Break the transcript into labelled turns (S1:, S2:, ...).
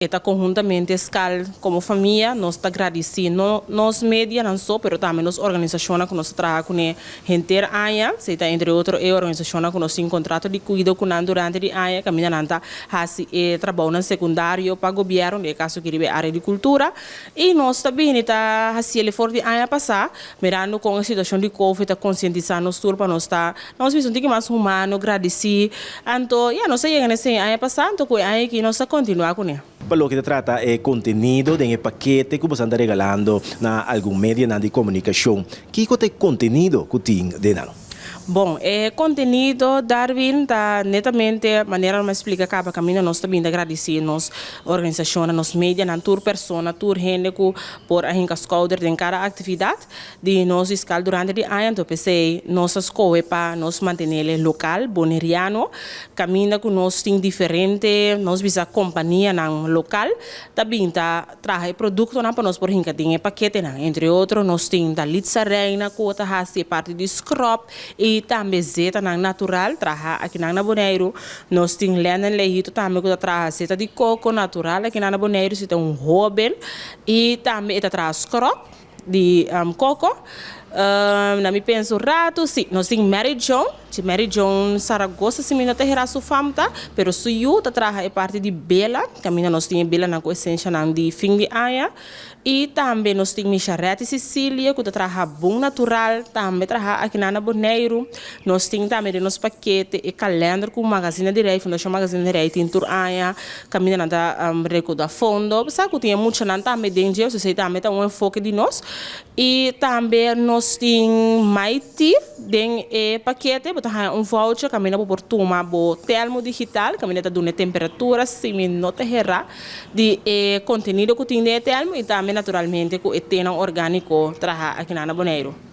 S1: E ta konhuntamente skal komo famia. Nos ta gradisí no nos medianan so, pero tambe nos organisashonnan ku nos ta traha kuné henter aña. Esei ta entre otro e organisashonnan ku nos tin kontrato di kuido ku nan durante di aña, kaminda nan ta hasi e trabounan sekundario pa gobièrnu, den e kaso aki riba e área di kultura. I nos ta bini ta hasiel for di aña pasá, mirando kon e situashon di covid ta konsientisá nos tur pa nos ta, nos bisa un tiki mas humano, gradisí. Anto, ya, nos a yega na esei aña pasá, anto ku e aña aki nos ta kontinuá kuné.
S2: Pa loke ta trata e kontenido den e pakete ku boso ta regalando na algun medianan di komunikashon, kiko ta e kontenido ku tin den nan?
S1: Bon, e kontenido, Darwin, ta netamente manera nos a splika kaba kaminda nos ta bin ta gradisí nos organisashonnan, nos medianan, tur persona, tur hende ku por a hinka skouder den kada aktividat di nos fiskal durante di aña. Anto p'esei nos a skohe pa nos mantenele lokal, boneriano, kaminda ku nos tin diferente, nos bisa kompanianan lokal ta bin ta traha e produktonan pa nos por hinka den e paketenan. Entre otro nos tin Dalitza Reina ku ta hasi e parti di scrub i tambe zetanan natural traha akinan na Boneiru. Nos tin Lennon Lehito tambe ku ta traha zeta di koko natural akinan na Boneiru, si ta un hóben i tambe e ta traha scrub di koko. Na mi pensa un ratu, si, nos tin Mary Joan, si Mary Joan Saragoza si mi no ta hera su fam ta, pero su yu ta traha e parti di bela, kaminda nos tin e belanan ku esenshanan di fin di aña. I tambe nos tin Misharetti Cecilia ku ta traha habon natural, tambe traha akinan na Boneiru. Nos tin tambe den nos pakete e kalender ku Magazina di Rei, Fundashon Magazina di Rei tin tur aña, kaminda nan ta rekoudá fondo. Sa ku tin e muchanan tambe den dje, esei tambe ta un enfoke di nos. I tambe nos tin Mighty den e pakete, bo ta haña un voucher kaminda bo por tuma bo telmo digital, kaminda ta duna e temperatura si mi no ta herá di e kontenido ku tin den e telmo i tambe naturalmente ku e tenan orgániko traha akinan na Boneiru.